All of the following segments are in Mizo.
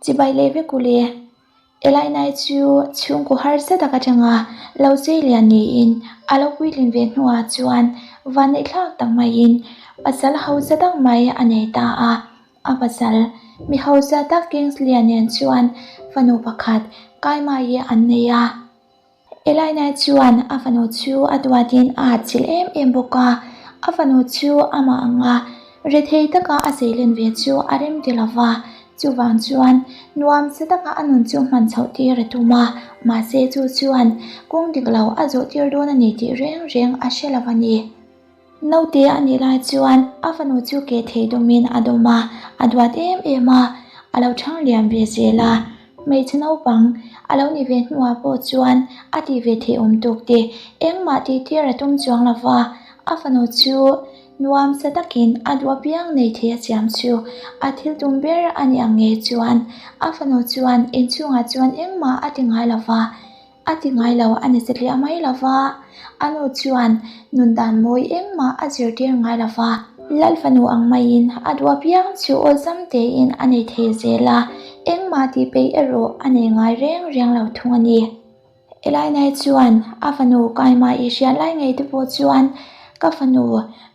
Chibai leh vek u le. Elainai chu chhungkaw harsa tak atanga lo chei lian niin a lo puitlin ve hnuah chuan vanneihthlak tak maiin pasal hausa tak mai a nei ta a. A pasal mi hausa tak Kingsley-a nen chuan fanu pakhat Kaimai-i an nei a. Elaina chuan a fanu chu a duatin a atchilh em em bawk a, a fanu chu amah anga rethei taka a zeilen ve chu a rem ti lo va, chuvang chuan nuam sa taka a nun chu hman chhoh tir a tum a, mahse chu chuan kawng dik lo a zawh tir dawn a ni tih reng reng a hre lo a ni. Naute a nih lai chuan a fanu chu ke thei dawmin a dawm a, a duat em em a, a lo thang liam ve zel a. Hmeichhe naupang a lo nih ve hnuah pawh chuan a tih ve theih awm tawk te engmah tih tir a tum chuang lo va, a fanu chu nuam sa takin a duh apiang nei thei a siam chu a thil tum ber a nih ang nge chuan a fanu chuan inchhungah chuan engmah a ti ngai lo va. A ti ngai lo, a ni satliah mai lo va, a nu chuan nun dan mawi engmah a zirtir ngai lo va. Lal fanu ang maiin a duh apiang chu awlsam tein a nei thei zel a, engmah tih peih erawh a nei ngai reng reng lo thung a ni. Elainai chuan a fanu Kaima i hriat lai ngei te pawh chuan ka fanu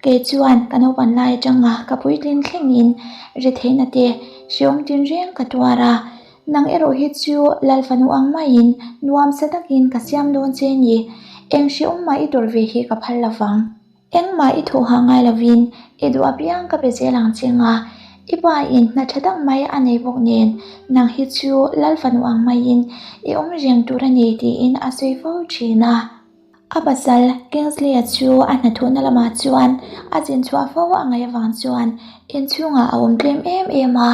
kei chuan ka naupan lai atanga ka puitlin thlengin retheihna te hreawm tinreng ka tuar a, Nang erawh hi chu Lal fanu ang maiin nuam sa takin ka siam dawn che ni. Eng hreawm mah i tawrh ve hi ka phal lo vang. Engmah i thawh hah ngai lovin i duh apiang ka pe zel ang che nga. I pa in hna tha tak mai a nei bawk nen nang hi chu Lal fanu ang maiin i awm reng tur a ni tiin a sawi fo thin a. A pasal Kingsley-a chu a hnathawhna lamah chuan a chin chhuah fo a ngaih avang chuan inchhungah a awm tlem em em a.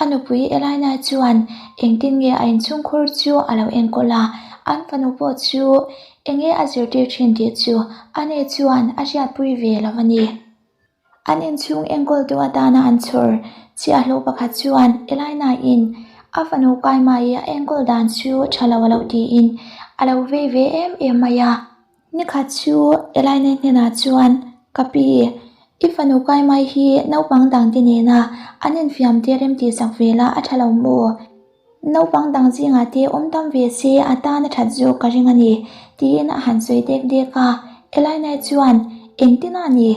A nupui Elaina chuan engtin nge a inchhungkhur chu a lo enkawl a, an fanu pawh chu enge a zirtir thin tih chu ani chuan a hriatpui ve lo a ni. An inchhung enkawltu atana an chhawr chhiahhlawh pakhat chuan Elaina-in a fanu Kaimai a enkawl dan chu tha lo a lo tiin a lo vei ve em em mai a. Nikhat chu Elaina hnenah chuan, Ka pi, i fanu Kaimai hi naupang dangte nena an infiam te remtih sak ve la a tha lo maw? Naupang dang zingah te awm tam ve se a tan a that zawk ka ring a ni, tiin a han sawi dek dek a. Elainai chuan, Engtin a ni?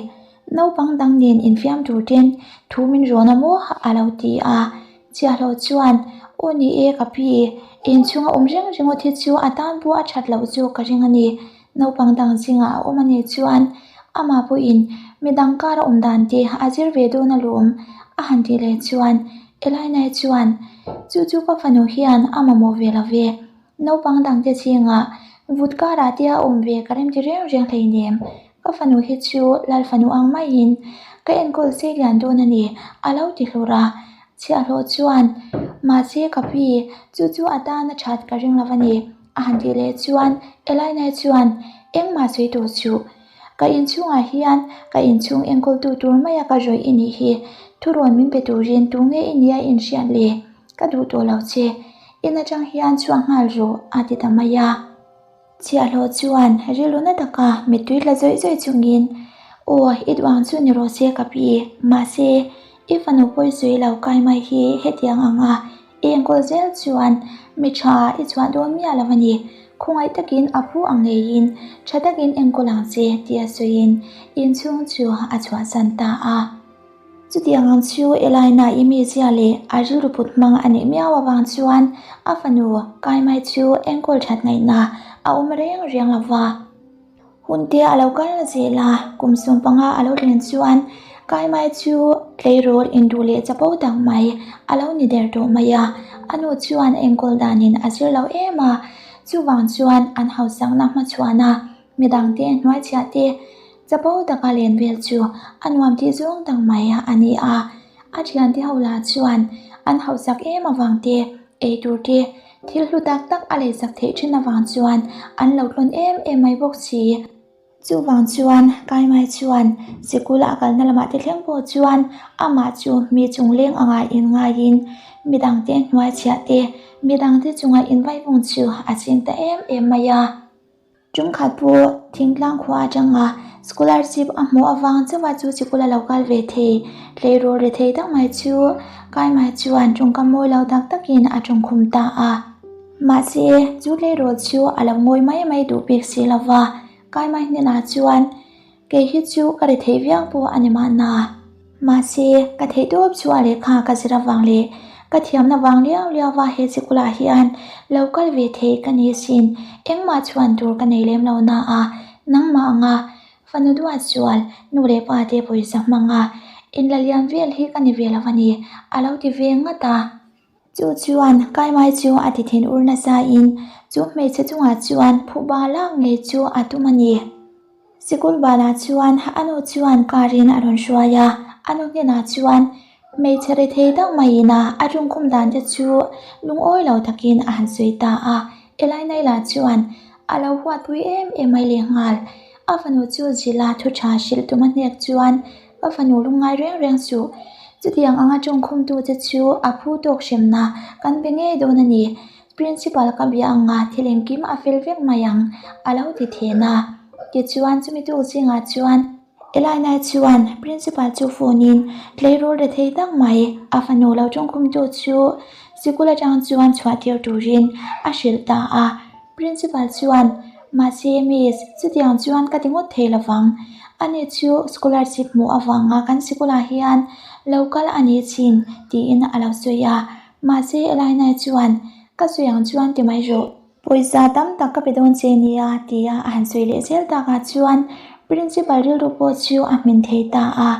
Naupang dang nen infiam tur ten thu min rawn a maw? a lo ti a. Chiahlo chuan, Aw ni e ka pi, inchhunga awm reng ringawt hi chu a tan pawh a that loh zawk ka ring a ni. Naupang dang zingah a awm a nih chuan amah pawhin midang kar a awm dan te a zir ve dawn alawm a han tih leh chuan Elainai chuan, Chu chu ka fanu hian a mamawh ve lo ve. Naupang dangte zingah vut karah te a awm ve ka remti reng reng hleinem. Ka fanu hi chu Lal fanu ang maiin ka enkawl sei lian dawn a ni a lo ti hlur a. Chhiahhlawh chuan, Mahse ka pi, chu chu a tan a that ka ring lo a ni. A han tih leh chuan Elainai chuan engmah sawi tawh suh. Ka inchhungah hian ka inchhung enkawltu tur maia ka rawih i nih hi. Thurawn min pe turin tu nge i nia inhriat le? Ka duh tawh lo che. In atang hian chhuak nghal rawh a ti ta mai a. Chhiahhlawh chuan rilru na taka mittui tla zawih zawih chungin, Aw, i duh ang chu ni rawh se ka pi. Mahse, i fanu pawi sawi lo kai mai hi hetiang anga I enkawl zel chuan mi tha i chhuah dawn miah lo a ni. Khawngaih takin a phu ang ngeiin tha takin enkawl ang che tih a sawiin inchhung chu a chhuahsan ta a. Chutiang ang chu Elaina i mizia leh a rilru put hmang a nih miau avang chuan a fanu Kaimai chu enkawl that ngaihna a awm reng reng lo va. Hunte a lo kal zel a, kum 15 a lo thlen chuan Kaimai chu tleirawl induh leh chapo tak mai a lo ni der tawh mai a, a nu chuan enkawl danin a zir lo em a, chuvang chuan an hausakna hmachhuan a, midangte hnuaichhiah te chapo taka len vel chu a nuam tih zawng tak mai a ni a, a thiante ho lah chuan an hausak em avang te eitur te Thil hlu tak tak a leisak theih thin avang chuan an lo tlawn em em mai bawk si. Chuvang chuan Kaimai chuan sikul a kalna lamah te thleng pawh chuan amah chu mi chungleng anga inngaiin midangte hnuaichhiah te, midangte chunga invaivung chu a ching ta em em mai a. Ṭumkhat pawh thingtlang khua aṭanga scholarship a hmuh avang chauha chu sikul a lo kal ve thei. Tleirawl rethei tak mai chu Kaimai chuan ṭawngkam mawi lo tak takin a ṭawngkhum ta a. Mahse, chu tleirawl chu a lo ngawi mai mai duh bik si lo va, Kaimai hnenah chuan, Kei hi chu ka rethei viau pawh a ni mahna. Mahse, ka theih tawp chu a lehkha ka zir avang leh ka thiamna vang liau liau va he sikulah hian lo kal ve thei ka ni asin. Engmah chhuan tur ka nei lem lo na a, nangmah anga fanu duat sual nu leh pa te pawisa hmanga inla lian vel hi ka ni ve lo a ni, a lo ti ve ngat a. Chu chuan Kaimai chu a ti thin ur nasa in chu hmeichhe chungah chuan phuba lak ngei chu a tum a ni. Sikul banah chuan a nu chuan car in a rawn hruai a, a nu hnenah chuan hmeichhe rethei deuh maiin a a tungkhum dan te chu lungawi lo takin a han sawi ta a. Elainaila chuan a lo huatpui em em mai lehnghal. A fanu chu Zila thu tha hrilh tum a hnek chuan Ka fanu lungngai reng reng suh. Chutiang anga tawngkhumtu che chu a phu tawk hremna kan pe ngei dawn a ni. Principal ka bia anga thil engkim a fel vek mai ang, a lo ti then a. Tichuan chumi tuk zingah chuan Elainai chuan Principal chu phone in tleirawl rethei tak mai a fanu lo tawngkhumtu chu sikul atang chuan chhuah tir turin a hrilh ta a. Principal chuan, Mahse Miss, chutiang chuan ka ti ngawt thei lovang. Ani chu scholarship hmuh avanga kan sikulah hian lo kal a ni thin, tiin a lo sawi a. Mahse Elaina chuan, Ka sawi ang chuan ti mai rawh. Pawisa tam tak ka pe dawn che nia, tia a han sawi leh zel takah chuan Principal rilru pawh chu a hmin thei ta a.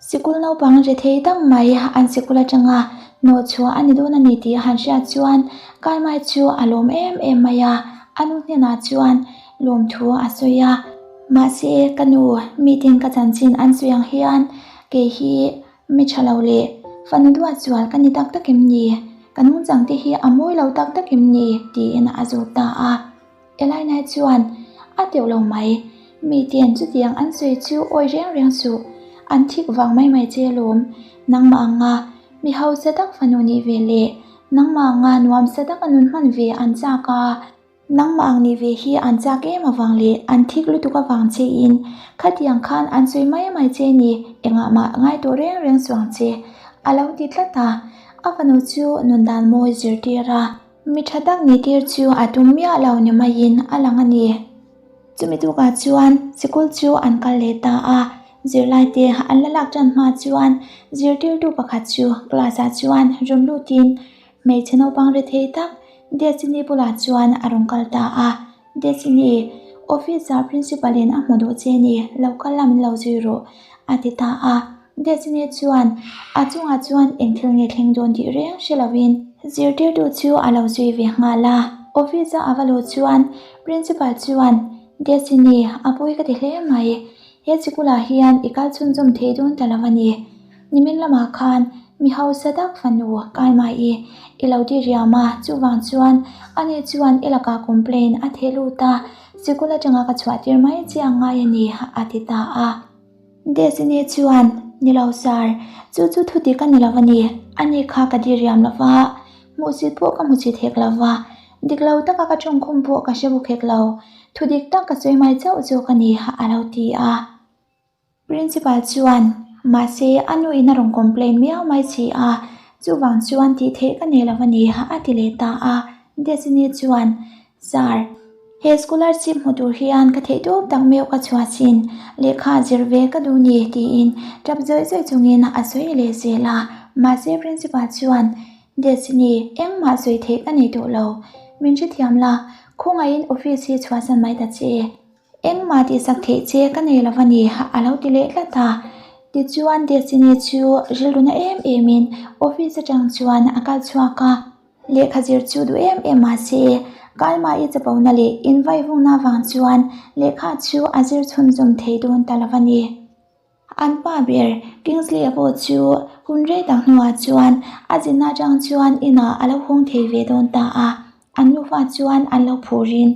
Sikul naupang ri thei tak mai an sikul atanga hnawh chhuah a ni dawn a ni tih a han hriat chuan Kaimai chu a lawm em em mai a, a nu hnenah chuan lawmthu a sawi a. Mahse, ka nu, meeting ka chanchin an sawi ang hian kei hi mi tha lo leh fanu duat zual ka ni tak tak em ni? Ka nungchang te hi a mawi lo tak tak em ni? tiin a zawt ta a. Elaina chuan a teuh lo mai, Mite'n chutiang an sawi chu awi reng reng suh, an thik vang mai mai che alawm, nangmah anga mi hausa tak fanu nih ve leh nangmah anga nuamsa taka nun hman ve an chak a, nangmah ang nih ve hi an chak em avang leh an thik lutuk avang chein khatiang khan an sawi mai mai che ni, engah mah ngai tawh reng reng suh ang che, a lo ti tlat a, a fanu chu nun dan mawi zirtir a. Mi tha tak ni tir chu a tum miah lo ni maiin a lang a ni. Chumi tukah chuan sikul chu an kal leh ta a, zirlaite an la lak tan hma chuan zirtirtu pakhat chu class ah chuan rawn lutin hmeichhe naupang rethei tak Destiny bulah chuan a rawn kal ta a. Destiny, office ah principal in a hmu duh che ni, lo kal la min lo zui rawh, a ti ta a. Destiny chuan a chungah chuan eng thil nge thleng dawn tih reng hre lovin zirtirtu chu a lo zui ve nghal a. Office a ava luh chuan Principal chuan, Destiny, a pawi ka ti hle mai. He sikulah hian i kal chhunzawm thei dawn ta lo a ni. Nimin lamah khan mi hausa tak fanu Kaima i i lo ti riam a, chuvang chuan ani chuan i lakah complain a theh lut a, sikul atanga ka chhuah tir mai che a ngai a ni, a ti ta a. Destiny chuan, Ni lo sir, chu chu thu dik a ni lo a ni, ani kha ka di riam lo va, hmuhsit pawh ka hmuchit hek lo va, dik lo taka ka tawngkhum pawh ka hre bawk hek lo, thu dik tak ka sawi mai chauh zawk a ni, a lo ti a. Principal chuan, Mahse, a nu in a rawn complain miau mai si a, chuvang chuan tih theih ka nei lo a ni, a ti leh ta a. Destiny chuan, Sir, he scholarship hmu tur hian ka theih tawp tak meuh ka chhuah chin, lehkha zir ve ka duh ni, tiin tap zawih zawih chungin a sawi leh zel a. Mahse, Principal chuan, Destiny, engmah sawi theih ka nei tawh lo. Min hrethiam la, khawngaihin office hi chhuahsan mai ta che. Engmah tihsak theih che ka nei lo a ni, a lo ti leh tlat a. Tichuan Destiny chu rilru na em emin office atang chuan a kal chhuak a. Lehkha zir chu duh em em mah se, Kalma-i chapona leh invaivungna vang chuan lehkha chu a zir chhunzawm thei dawn ta lo a ni. An pa ber Kingsley-a pawh chu hun rei tak hnuah chuan a zinna atang chuan inah a lo hawng thei ve dawn ta a, an nufa chuan an lo phurin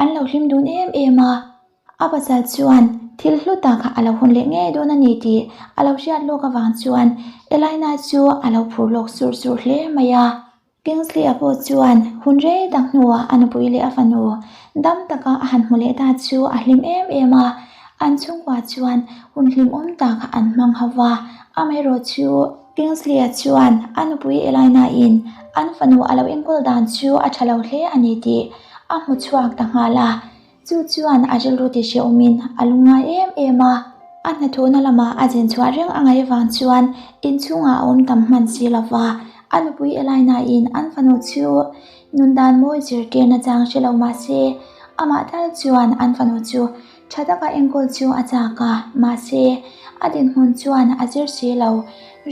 an lo hlim dun em em a. A pasal chuan thil hlu tak a lo hun leh ngei dawn a ni tih a lo hriat lawk avang chuan Elaina chu a lo phur lawk sur sur hle mai a. Kingsley-a pawh chuan hun rei tak hnuah a nupui leh a fanu dam taka a han hmu leh ta chu a hlim em em a, an chhungkua chuan hun hlimawm tak an hmang ho va, amaherawh chu Kingsley-a chuan a nupui Elaina-in an fanu a lo enkawl dan chu a tha lo hle a ni tih a hmu chhuak ta nghal a. Chu chuan a rilru ti hrehawmin a lungngai em em a, a hnathawhna lamah a zin chhuah reng a ngaih avang chuan inchhungah a awm tam hman si lo va, a nupui Elaina-in an fanu chu nun dan mawi zirtir nachang hre lo mah se, amah tal chuan an fanu chu tha taka enkawl chu a chak a, mahse a dinhmun chuan a zir si lo,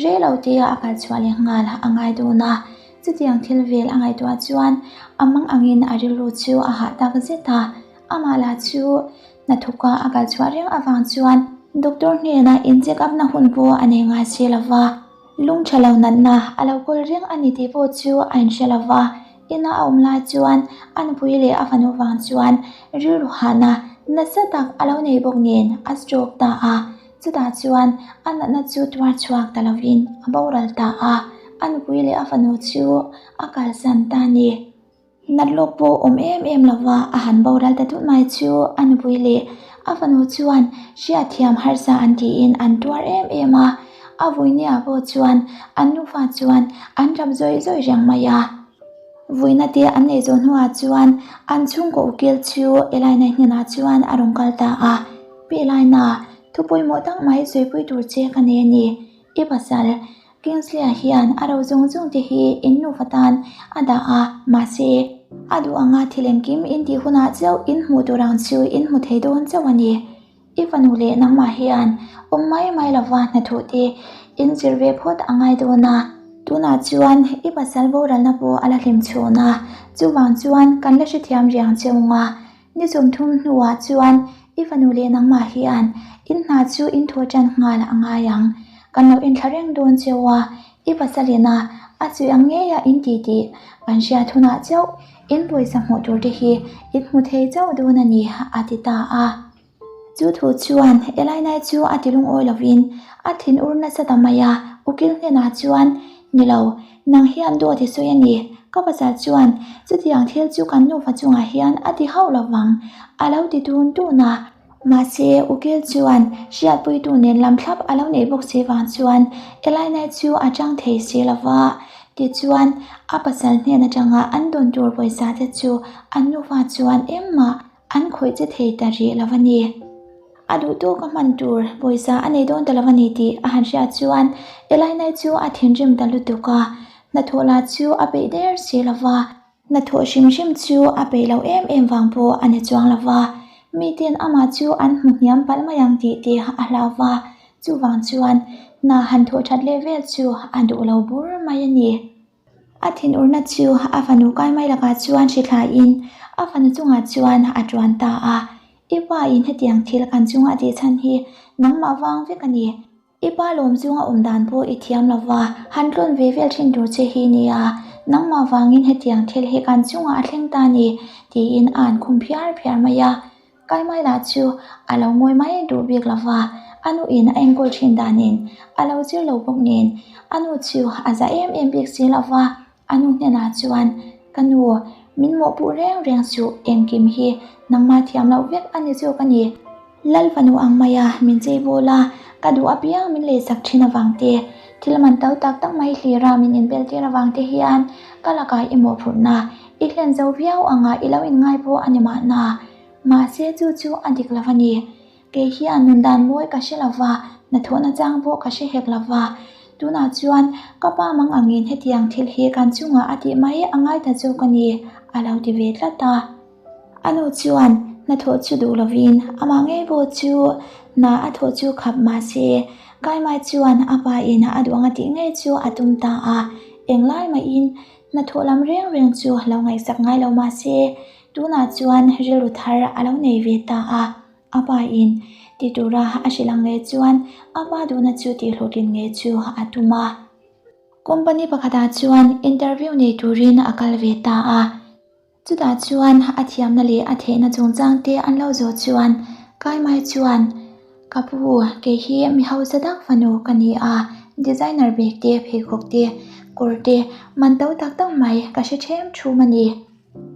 rei lo tea a kal chhuah leh nghal a ngai dawn a. Chutiang thil vel a ngaihtuah chuan a mang angin a rilru chu a hah tak zet a, amah lah chu hnathawka a kal chhuah reng avang chuan doctor hnena in check up na hun pawh a nei ngai si lo va, lung tha lo natna a lo kawl reng a ni tih pawh chu a inhre lo va, ina a awm lai chuan a nupui leh a fanu vang chuan rilru hahna nasa tak a lo nei bawk nen a stroke ta a. Chutah chuan a natna chu tuar chhuak ta lovin a boral ta a, a nupui leh a fanu chu a kalsan ta a ni. Nat lawk pawh awm em em lova a han boral ta tut mai chu a nupui leh a fanu chuan hriatthiam harsa an tiin an tuar em em a, a vuinia pawh chuan an nufa chuan an tap zawih zawih reng mai a. Vuina te an neih zawh hnuah chuan an chhungkaw ukil chu Elaina hnenah chuan a rawn kal ta a. Pi Elaina, thu pawimawh tak mai sawipui tur che ka nei a ni. I pasal, Kingsley-a hian a ro zawng zawng te hi in nufa tan a dah a, mahse, a duh anga thil engkim in tih hunah chauh in hmuh tur ang chu in hmu thei dawn chauh a ni. I fanu leh nangmah hian awm mai mai lova hnathawh te in zir ve phawt a ngai dawn a, tunah chuan i pasal boralna pawh a la hlim chhawn a, chuvang chuan kan la hrethiam riang che ung a, ni 30 hnuah chuan i fanu leh nangmah hian in hna chu in thaw tan nghal a ngai ang, kan lo inthla reng dawn cheu a, i pasalina a chhui ang ngeia in ti tih kan hriat hunah chauh in pawisa hmuh tur te hi in hmu thei chauh dawn a ni a ti ta a. Chu thu chuan Elainai chu a ti lungawi lovin a thinur nasa ta mai a, ukil hnenah chuan, Ni lo, nang hian dawt i sawi a ni, ka pasal chuan chutiang thil chu kan nufa chungah hian a ti hauh lo vang, a lo ti tun tun a. Mahse, ukil chuan hriatpuitu nen lam thlap a lo neih bawk si vang chuan Elainai chu a chang thei si lo va, tichuan a pasal hnen atanga an dawn tur pawisa te chu an nufa chuan engmah An khawih che thei ta rih lo a ni. A duh tawk a hman tur pawisa a nei dawn ta lo a ni tih a han hriat chuan Elainai chu a thinrim ta lutuk a, hnathawh lah chu a peih der si lo va, hnathawh hrim hrim chu a peih loh em em vang pawh a ni chuang lo va, miten amah chu an hmu hniam palh mai ang tih te a hlau va, chuvang chuan hna han thawh that leh vel chu a duh lo bur mai a ni. A thinurna chu a fanu kai mai lakah chuan hri thlaiin a fanu chungah chuan a tuan ta a, I pa in hetiang thil kan chunga tih chhan hi nangmah vang vek a ni. I pa lawm chunga awm dan pawh i thiam lo va, han tlawn ve vel thin tur che hi nia, nangmah vangin hetiang thil hi kan chungah a thleng ta a ni, tiin a an khum phiar phiar mai a. Kaimai lah chu a lo ngawi mai duh bik lo va, a nu in a enkawl thin danin a lo zir lo bawk nen a nu chu a za em em bik si lo va, a nu hnenah chuan, Ka nu, min mawhpuh reng reng suh, engkim hi nangmah thiam loh vek a ni zawk a ni. Lal fanu ang maia min chei bawl a, ka duh apiang min leisak thin avang te, thil man to tak tak mai hlira min inbel tir avang te hian ka lakah i mawhphurhna i hlen zo viau anga i lo inngai pawh a ni mahna. Mahse chu chu a dik lo a ni. Kei hian nun dan mawi ka hre lo va, hnathawhna chang pawh ka hre hek lo va. Tunah chuan ka pa mang angin hetiang thil hi kan chungah a tih mai a ngai ta zawk a ni, a lo ti ve tlat a. A nu chuan hnathawh chu duh lovin amah ngei pawh chu hna a thawh chu khap mahse Kaimai chuan a pa in a duh anga tih ngei chu a tum ta a. Englai mahin hnathawh lam reng reng chu lo ngaihsak ngai lo mahse Tunah chuan rilru thar a lo nei ve ta a, a pa in ti tura a hrilh ang ngei chuan a pa duhna chu tihhlawhtlin ngei chu a tum a. Company pakhatah chuan interview nei turin a kal ve ta a, chutah chuan a thiamna leh a theihna chungchang te an lo zawh chuan Kaimai chuan, Ka pu, kei hi mi hausa tak fanu ka ni a, designer bag te, pheikhawk te, Kawr te man to tak tak mai ka hre ṭhem ṭhum a ni.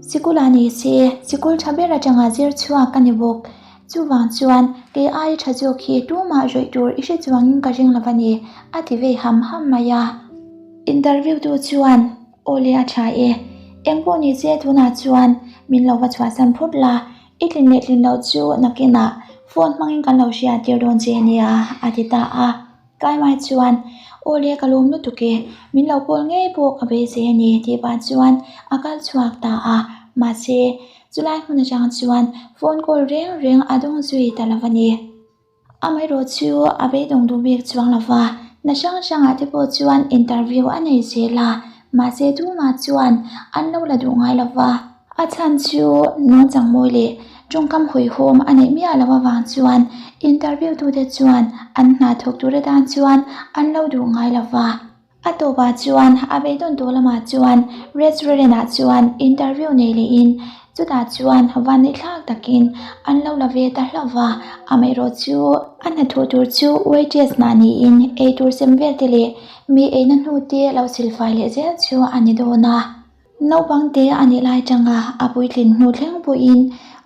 Sikul ah ni se, sikul ṭha ber aṭanga zir chhuak ka ni bawk. Chuvang chuan kei aia ṭha zawk hi tumah rawih tur i hre chuangin ka ring lo a ni, a ti vei ham ham mai a. Interview tu chuan, Aw le a ṭha e, engpawh ni se tunah chuan min lo va chhuahsan phut la, i tlin leh tlin loh chu nakinah phone hmangin kan lo hriat tir dawn che nia, a ti ta a. Kaimai chuan, Aw le ka lawm lutuk e, min lo pawl ngei pawh ka beisei a ni tih pah chuan a kal chhuak ta a. Mahse, chulai hmun atang chuan phone call reng reng a dawng zui ta lo a ni. Amaherawh chu a beidawng duh bik chuang lo va, hna hrang hrangah te pawh chuan interview a nei zel a, mahse tumah chuan an lo la duh ngai lo va. A chhan chu nungchang mawi leh tawngkam hawihhawm a neih miah loh avang chuan interview tute chuan an hna thawk tur atan chuan an lo duh ngai lo va. A tawpah chuan a beidawn tawh lamah chuan restaurant ah chuan interview nei lehin chutah chuan vanneihthlak takin an lo la ve ta hlauh va. Amaherawh chu a hnathawh tur chu waitress hna niin eitur sem vel te leh mi eina hnu te lo silfai leh zel chu a ni dawn a. Naupang te a nih lai tanga a puitlin hnu thleng pawhin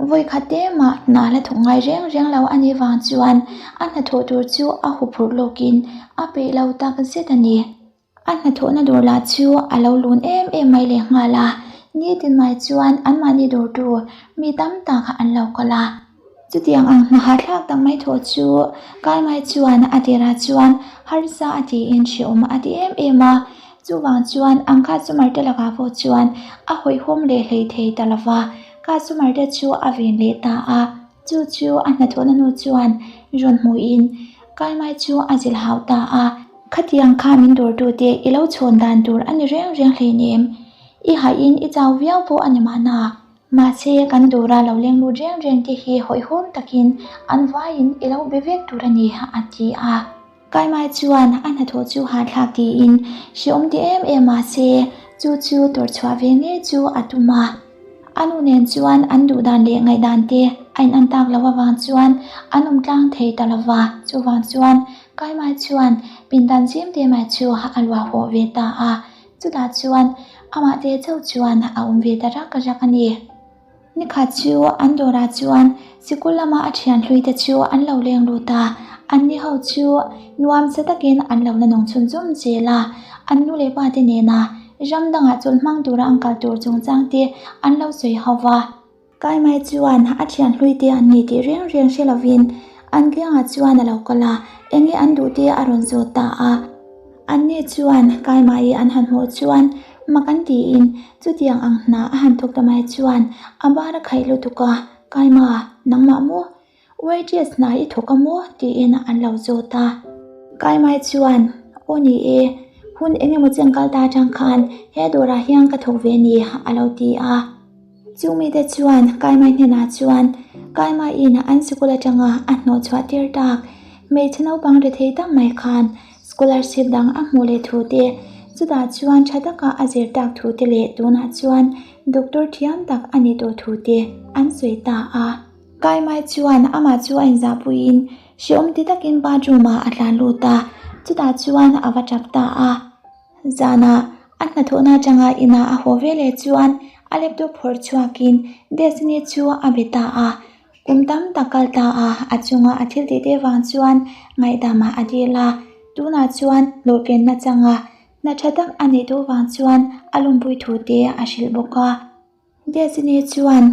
vawi khat te mah hna la thawk ngai reng reng lo a nih vang chuan a hnathawh tur chu a huphurh lawkin a peih lo tak zet a ni. A hnathawhna dawr lah chu a lo lun em em mai leh nghal a, nitin mai chuan anmahni dawrtu mi tam tak an lo kal a. Chutiang ang hna hahthlak tak mai thawh chu Kaimai chuan a tirah chuan harsa a tiin hrehawm a ti em em a, chuvang chuan ang customer te lakah pawh chuan a hawihhawm leh hlei thei ta lo va, customer te chu a ven leh ta a, chu chu a hnathawhna nu chuan rawn hmuhin Kaimai chu a zilh hau ta a. Khatiang kha min dawrtute i lo chhawn dan tur a ni reng reng hleinem, i hahin i chau viau pawh a ni mahna. Mahse, kan dawra lo leng lut reng reng te hi hawihhawm takin an vaiin i lo be vek tur a ni, a ti a. Kaimai chuan a hnathawh chu hahthlak tiin hrehawm ti em em mahse, chu chu tawrhchhuah ve ngei chu a tum a. A nu nen chuan an duhdan leh ngaihdan te a in an tak loh avang chuan an awm tlang thei ta lo va, chuvang chuan Kaimai chuan pindan zim te mai chu a luah hawh ve ta a. Chutah chuan amah te chauh chuan a awm ve ta rak rak a ni. Nikhat chu an dawrah chuan sikul lama a thian hlui te chu an lo leng lut a, anni ho chu nuam sa takin an lo la nung chhun zum zel a, an nu leh pa te nena ram dangah chawlh hmang tura an kal tur chungchang te an lo sawi ho va. Kaimai chuan a thian hlui te an ni tih reng reng hre lovin an kiangah chuan a lo kal a, enge an duh te a rawn zawt ta a. Anni chuan Kaimai an han hmuh chuan mak an tiin chutiang ang hna a han thawk ta mai chuan a bar a khaih lutuk a, Kaima, nangmah maw? Waitress hna i thawk a maw? tiin an lo zawt a. Kaimai chuan, Aw ni e, hun engemaw chen kal ta atang khan he dawrah hian ka thawk ve ni a lo ti a. Chu mite chuan Kaimai hnenah chuan Kaimaiin an sikul atanga a hnawh chhuah tir tak hmeichhe naupang ri thei tak mai khan scholarship dang a hmuh leh thu te, chutah chuan tha taka a zir tak thu te leh tunah chuan doctor thiam tak a ni tawh thu te an sawi ta a. Kaimai chuan amah chu a inzahpuiin hrehawm ti takin bathroom ah a tlan lut a, chutah chuan a va tap ta a. Zanah a hnathawhna atanga inah a haw ve leh chuan a laptop phawrh chhuakin Destiny chu a be ta a, kum tam tak kal ta a, a chunga a thil tih te vang chuan ngaihdamah a dil a, tunah chuan hlawhtlinna changa hna tha tak a neih duh vang chuan a lawmpui thu te a hrilh bawk a. Destiny chuan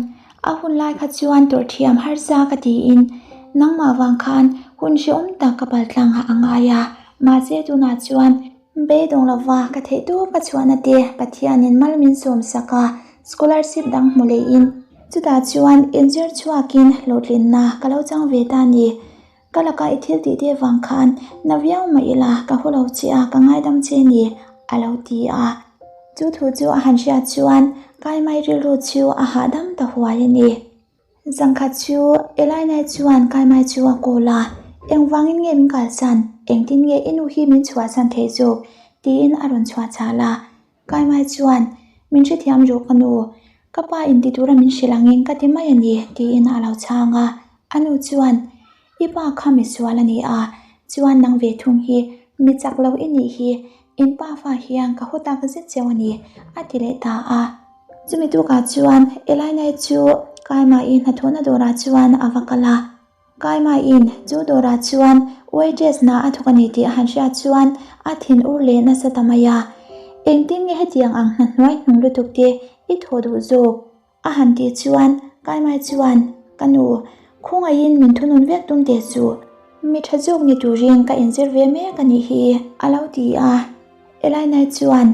a hun lai kha chuan tawrh thiam harsa ka tiin nangmah vang khan hun hrehawm tak ka paltlang a ngai a, mahse tunah chuan beidawng lova ka theih tawp ka chhuahna te Pathianin mal min sawm sak a, scholarship dang hmu leiin chutah chuan inzir chhuakin hlawhtlinna ka lo chang ve ta ni. Ka lakah i thil tih te vang khan na viau mah ila ka haw lo che a, ka ngaidam che ni, a lo ti a. Chu thu chu a han hriat chuan Kaimai rilru chu a hahdam ta huai a ni. Zangkhat chu Elainai chuan Kaimai chu a call a, Engvangin nge min kalsan? Engtin nge i nu hi min chhuahsan theih zawk? tiin a rawn chhuah chhal a. Kaimai chuan, Min hrethiam rawh ka nu, ka pa in ti tura min hrilh angin ka ti mai a ni, tiin a lo chhang a. A nu chuan, I pa kha misual a ni a, chuan nang ve thung hi mi chak lo i nih hi, In pa fa hian ka haw tak zet cheu a ni, a ti leh ta a. Chumi tukah chuan Elainai chu Kaimai hnathawhna dawrah chuan a va kal a. Kaimaiin chu dawrah chuan waitress hna a thawk a ni tih a han hriat chuan a thin ur leh nasa ta mai a. Engtin nge hetiang ang hna hnuai hnung lutuk te i thawh duh zawk? A han tih chuan Kaimai chuan, Ka nu, khawngaihin min thunun vek tum teh suh. Mi tha zawk ni turin ka inzir ve mek a nih hi, a lo ti a. Elainai chuan,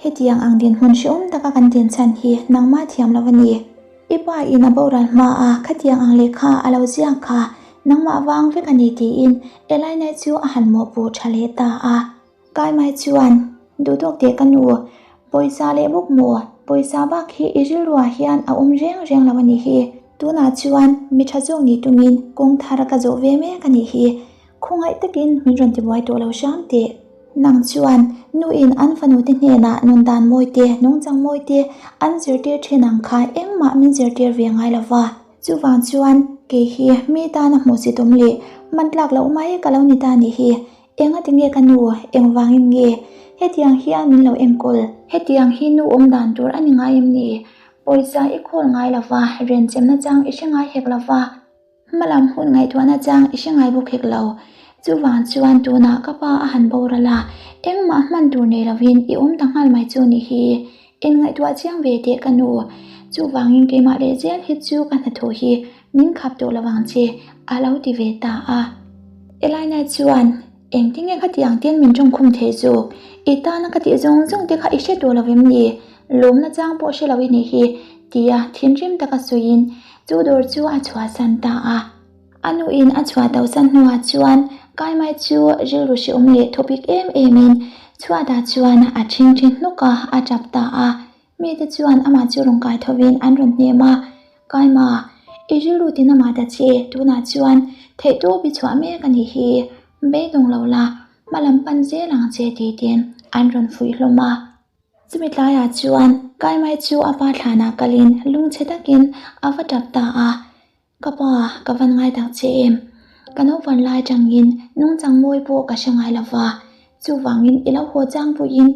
Hetiang ang dinhmun hrehawm taka kan din chhan hi nangmah thiam lo a ni. I pa in a boral hma a khatiang ang lehkha a lo ziak kha nangmah vang vek a ni tiin Elainai chu a han mawhpuh tha leh ta a. Kaimai chuan, Duhtawk teh ka nu, pawisa leh bawk maw? Pawisa bak hi i rilruah hian a awm reng reng lo a nih hi. Tunah chuan mi tha zawk nih tumin kawng thar ka zawh ve mek a nih hi. Khawngaih takin min rawn tibuai tawh lo hram teh. Nang chuan nuin an fanute hnenah nun dan mawi te, nungchang mawi te an zirtir thin ang kha engmah min zirtir ve ngai lo va. Chuvang chuan kei hi mi tana hmuhsitawm leh hman tlak loh mai ka lo ni ta nih hi. Enga tinge ka nu, engvangin nge hetiang hian min lo enkawl? Hetiang hi nu awm dan tur a ni ngai em ni? Pawisa i khawl ngai lo va, renchemna chang i hre ngai hek lo va. Hmalam hun ngaihtuahna chang i hre ngai bawk hek lo. Chuvang chuan tunah ka pa a han boral a, engmah hman tur nei lovin i awm ta nghal mai chu nih hi. Inngaihtuah chiang ve teh ka nu. Chuvangin keimah leh zel hi chu ka hnathawh hi min khap tawh lovang che, a lo ti ve ta a. Elaina chuan, Engtinge khatiang ten min tawngkhum thei zawk? I tana ka tih zawng zawng te kha i hre tawh lovem ni? Lawmna chang pawh hre lo i nih hi, tia thinrim taka sawiin chu dawr chu a chhuahsan ta a. A nuin a chhuah tosan hnuah chuan Kaimai chu rilru hreawm leh thawpik em emin chhuatah chuan a ṭhingṭhi hnuk a, a ṭap ta a. Mite chuan amah chu rawn kai thovin an rawn hnem a, Kaima, i rilru tin amah ta che, tunah chuan theihtawp i chhuah mek a nih hi, beidawng lo la, hma lam pan zel ang che tih ten an rawn fuih hlawm a. Chumi tlaiah chuan Kaimai chu a pa thlanah kalin lungchhe takin a va tap ta a, Ka pa, ka van ngai tak che em? Ka naupan lai atangin nungchang mawi pawh ka hre ngai lo va, chuvangin i lo haw chang pawhin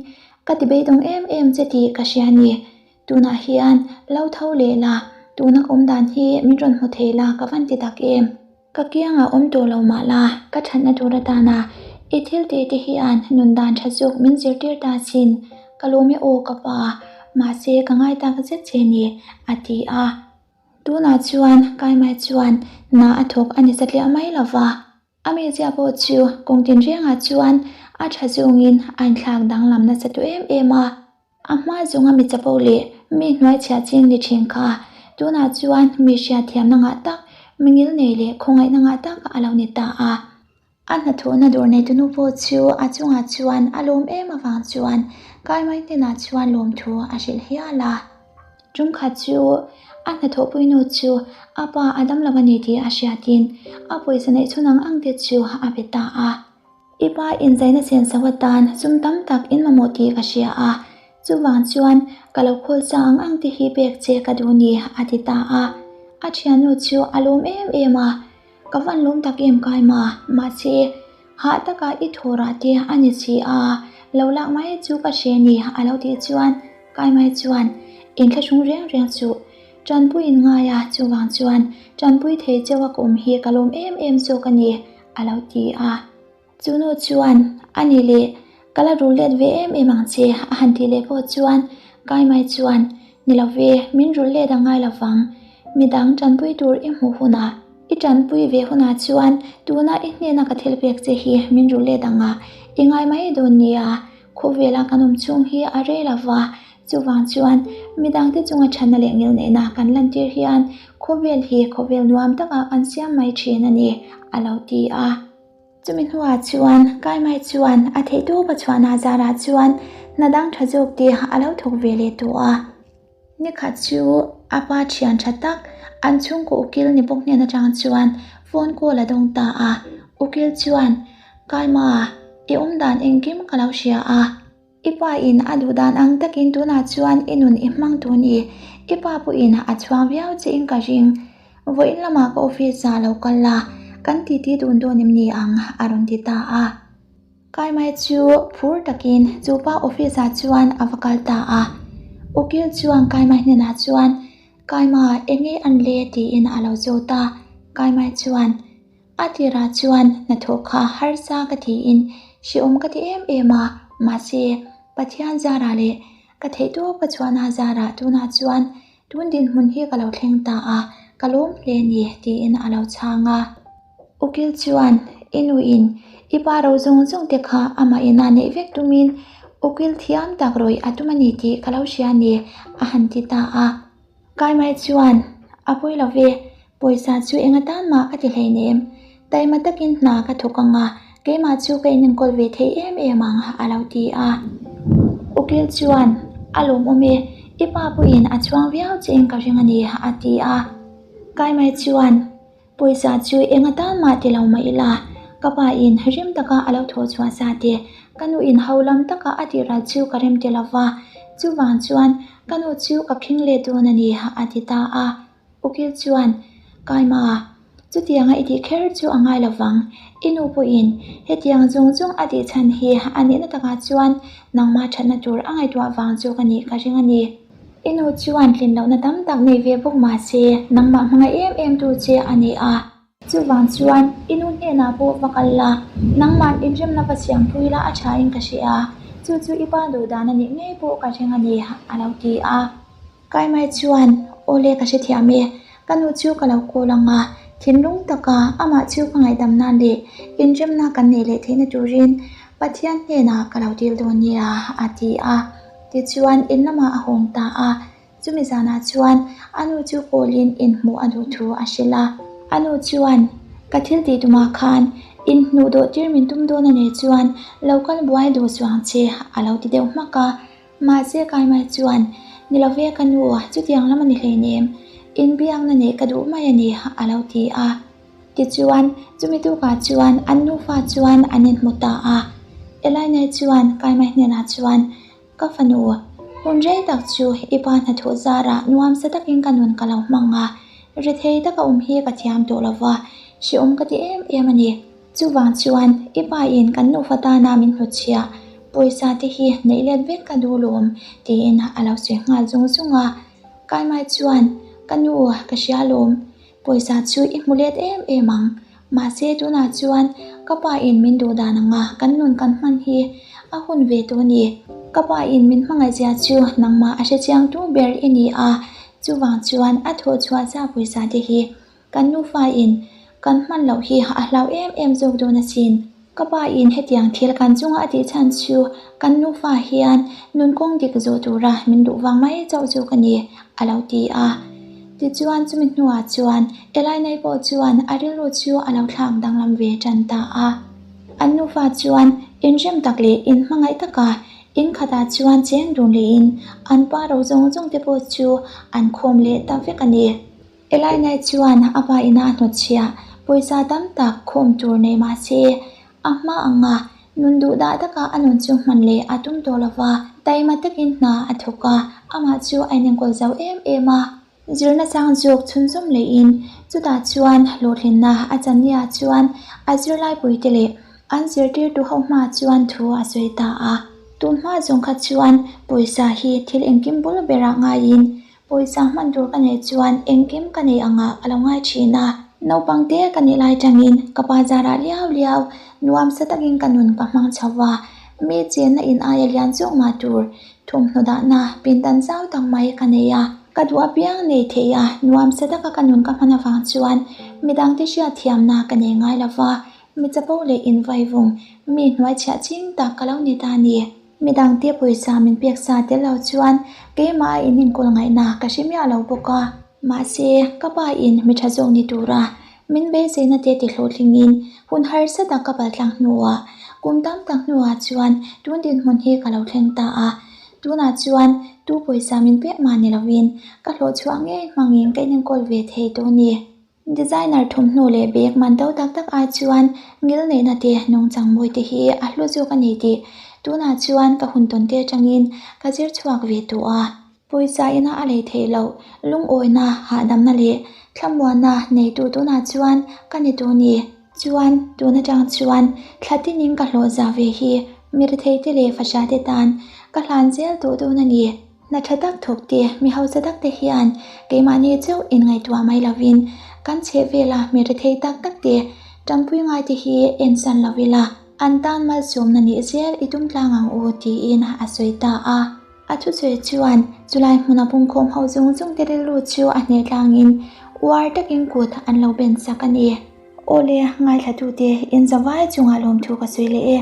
ka ti beidawng em em che tih ka hria ni. Tunah hian lo tho leh la, tuna ka awm dan hi min rawn hmu thei la ka van ti tak em? Ka kiangah awm tawh lo mah la, ka thatna tur atana i thil tih te hian nun dan tha zawk min zirtir ta sin. Ka lawm e aw ka pa, mahse ka ngai tak zet che ni, a ti a. Tunah chuan Kaimai chuan hna a thawk a ni satliah mai lo va, a mizia pawh chu kawng tinrengah chuan a tha zawngin a inthlak danglam nasa tawh em em a. A hma zawnga mi chapo leh mi hnuaichhiah ching ni thin kha tunah chuan mi hriatthiamna ngah tak, mi ngilnei leh khawngaihna ngah tak a lo ni ta a. A hnathawhna dawr neitunu pawh chu a chungah chuan a lawm em avang chuan Kaimai hnenah chuan lawmthu a hrilh hial a. Tumkhat chu a hnathawhpuinu chu a pa a damlo a ni tih a hriatin a pawisa neih chhun ang ang te chu a pe ta a. I pa inzaina senso atan sum tam tak in mamawh tih ka hria a, chuvang chuan ka lo khawl sa ang ang te hi pek che ka duh ni a ti ta a. A thiannu chu a lawm em em a. Ka van lawm tak em kai ma, mahse hah taka i thawrah te a ni si a, lo lak mai chu ka hre ni a lo tih chuan kai mai chuan inthlahrung reng reng chu tanpui in ngai a, chuvang chuan tanpui thei cheu a ka awm hi ka lawm em em zawk a ni a lo ti a. Chu nu chuan, A ni le, ka la rul let ve em em ang che, a han tih leh pawh chuan Kaimai chuan, Ni lo ve, min rul let a ngai lo vang. Midang tanpui tur i hmuh hunah, i tanpui ve hunah chuan tuna i hnena ka thil pek che hi min rul let ang a, i ngai mai dawn nia. Khawvela kan awm chhung hi a rei lo va, chuvang chuan midangte chunga thatna leh ngilneihna kan lantir hian khawvel hi khawvel nuam takah kan siam mai thin a ni, a lo ti a. Chumi hnuah chuan Kaimai chuan a theihtawp a chhuahna zarah chuan hna dang tha zawk te a lo thawk ve leh tawh a. Nikhat chu a pa thian tha tak an chhungkaw ukil ni bawk hnen atang chuan phone call a dawng ta a. Ukil chuan, Kaima, i awmdan engkim ka lo hria a. I pa in a duh dan ang takin tunah chuan i nun i hmang tur ni. I pa pawhin a chhuang viau che in ka ring. Vawiin lamah ka office ah lo kal la, kan titi dun dawn em ni ang a rawn ti ta a. Kaimai chu phur takin chu pa office ah chuan a va kal ta a. Ukil chuan Kaimai hnenah chuan, Kaima, enge an le? tiin a lo zawt a. Kaimai chuan, A tirah chuan hnathawh kha harsa ka tiin hrehawm ka ti em em a, mahse Pathian zarah leh ka theihtawp ka chhuahna zarah tunah chuan tun dinhmun hi ka lo thleng ta a, ka lawm hle ni tiin a lo chhang a. Ukil chuan i nuin i pa ro zawng zawng te kha amah ina neih vek tumin ukil thiam tak rawih a tum a ni tih ka lo hria ni a han ti ta a. Kaimai chuan a pawi lo ve, Pawisa chu eng atan mah ka ti hleinem, taima takin hna ka thawk ang a, keimah chu ka inenkawl ve thei em em ang a lo ti a. Ukil chuan, A lawmawm e, i pa pawhin a chhuang viau che in ka ring a ni a ti a. Kaimai chuan, Pawisa chu eng atan mah ti lo mah ila, ka pa in rim taka a lo thawh chhuah sa te, ka nu in ho lam taka a tih ral chu ka rem ti lo va, chuvang chuan ka nu chu ka khing let dawn a ni a ti ta a. Ukil chuan, Kaima, chutianga i tih kher chu a ngai lo vang. I nu pawhin hetiang zawng zawng a tih chhan hi a nihna takah chuan nangmah thatna tur a ngaihtuah vang chu ka nih ka ring a ni. I nu chuan tlin lohna tam tak nei ve bawk mah se nangmah hmangaih em em tu che a ni a. Chuvang chuan i nu hnenah pawh va kal la, nangmah inremna va siampui la a thain ka hria a, chu chu i pa duh dan a nih ngei pawh ka ring a ni, a lo ti a. Kaimai chuan, Awle ka hrethiam e, ka nu chu ka lo kawl ang a, thinlung taka amah chu ka ngaihdam nan leh inremna kan neih leh theihna turin Pathian hnenah ka lo dil dawn nia, a ti a. Tichuan in lamah a hawng ta a, chumi zanah chuan a nu chu kawlin inhmuh a duh thu a hrilh a. A nu chuan, Ka thil tih tumah khan inhnuh dawh tir min tum dawn a nih chuan lo kal buai duh chuang che, a lo ti deuh hmak a. Mahse Kaimai chuan, Ni lo ve ka nu, chutiang lam a ni hleinem, inbiakna neih ka duh mai a ni, a lo ti a. Tichuan, chumi tukah chuan an nufa chuan an inhmu ta a. Elaine chuan Kaimai hnenah chuan, Ka fanu, hun rei tak chu i pa hnathawh zarah nuamsa takin ka nun ka lo hmang a, rethei taka awm hi ka thiam tawh lo va, hrehawm ka ti em em a ni. Chuvang chuan i pa in kan nufa tana min hnutchhiah pawisa te hi neih let vek ka duh lawm tiin a lo sawi nghal zung zung a. Kaimai chuan ka nu ka hria lawm, pawisa chu i hmu let em em ang. Mahse tunah chuan ka pa in min duh dan anga kan nun kan hman hi a hun ve tawh a ni. Ka pa in min hmangaihzia chu nangmah a hrechiang tu ber i ni a, chuvang chuan a thawhchhuah zah pawisa te hi Kan nufa in kan hman loh hi a hlau em em zawk dawn asin. Ka pa in hetiang thil kan chunga a tih chhan chu kan nufa hian nun kawng dik zawh tura min duh vang mai chauh chu ka ni, a lo ti a. Tichuan chumi hnuah chuan Elainai pawh chuan a rilru chu a lo thlak danglam ve tan ta a. An nufa chuan inrem tak leh inhmangaih taka in khatah chuan cheng dun lehin an pa ro zawng zawng te pawh chu an khawm leh ta vek a ni. Elaine chuan a pa ina a hnawtchhiah pawisa tam tak khawm tur nei mah se, a hma anga nun duh dah taka a nun chu hman leh a tum tawh lo va, taima takin hna a thawk a, amah chu a inenkawl zo em em a. Zirna sang zawk chhunzawm lehin chutah chuan hlawhtlinna a channiah chuan a zirlaipuite leh an zirtirtu ho hmaah chuan thu a sawi ta a. Tun hma zawng kha chuan pawisa hi thil engkim bul berah ngaiin Pawisa hman tur ka neih chuan engkim ka nei angah ka lo ngai thin a. Naupang te ka nih lai tangin ka pa zarah liau liau nuamsa takin ka nun ka hmang chho va, mi chenna in aia lian zawk mah tur thawmhnaw dahna pindan zau tak mai ka nei a. Ka duh apiang nei thei a, nuamsa taka ka nun ka hman avang chuan midangte hriatthiamna ka nei ngai lo va, mi chapo leh invaivung mi hnuaichhiah ching tak ka lo ni ta a ni. Midangte pawisa min pek sa tel lo chuan keimah a in enkawl ngaihna ka hre miah lo bawk a. Mahse, ka pa in mi tha zawk ni tura min beiseina te ti hlawhtlingin hun harsa tak ka paltlang hnuah kum tam tak hnuah chuan tun dinhmun hi ka lo thleng ta a. Tunah chuan tu pawisa min pek mah ni lovin ka hlawhchhuah ngei hmangin ka inenkawl ve thei tawh a ni. Designer thawmhnaw leh bag man to tak tak ai chuan ngil neihna te nungchang mawi te hi a hlu zawk a ni tih tunah chuan ka hun tawn te atangin ka zir chhuak ve tawh a. Pawisa ina a lei theih loh lungawina, hahdamna leh thlamuanna neitu tunah chuan ka ni tawh a ni. Chuan, tun atang chuan thla tinin ka hlawh za ve hi miretheite leh fahrate tan ka hlan zel tawh dawn a ni. Hna tha tak thawk te, mi hausa tak te hian keimahni chauh inngaihtuah mai lovin kan chheh vela mi rethei tak tak te tanpui ngai te hi ensan lo ila an tan malsawmna nih zel i tum tlang ang u tiin a sawi ta a. A thusawi chuan chulai hmuna pungkhawm ho zawng zawng te rilru chu a hneh tlangin uar takin kut an lo ben sak a ni. Awle, ngaithlatute inzavai chungah lawmthu ka sawi leh e.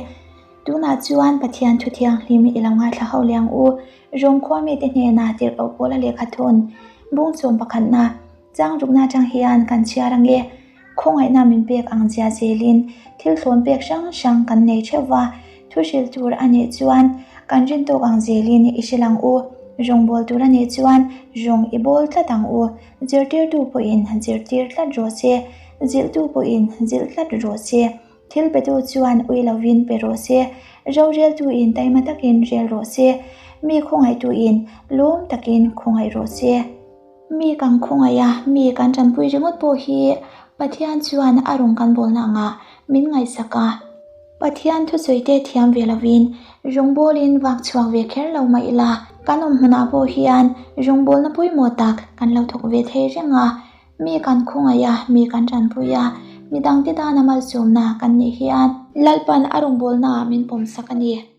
Tunah chuan Pathian thu thianghlim i lo ngaithla ho leh ang u. Rom khua mite hnenah tirhkoh Paula lehkha thawn bungchawm pakhatna chang rukna atang hian kan chhiar ang e. Khawngaihna min pek ang zia zelin thil thlawn pek hrang hrang kan nei theuh va, thu hrilh tur a nih chuan kan rin tawk ang zelin i hrilh ang u. Rawngbâwl tur a nih chuan rawng i bâwl tlat ang u. Zirtirtu pawhin zirtir tlat rawh se, zilhtu pawhin zilh tlat rawh se. Thil petu chuan ui lovin pe rawh se, roreltuin taima takin rel rawh se, mi khawngaihtuin lawm takin khawngaih rawh se. Mi kan khawngaih a, mi kan tanpui ringawt pawh hi Pathian chuan a rawn kan bawlna angah min ngaihsak a. Pathian thusawite thiam ve lovin rawngbawlin vak chhuak ve kher lo mah ila, kan awm hmunah pawh hian rawngbawlna pawimawh tak kan lo thawk ve thei reng a. Mi kan khawngaih a, mi kan tanpui a, midangte tana malsawmna kan nih hian Lalpan a rawngbawlnaah min pawmsak a ni.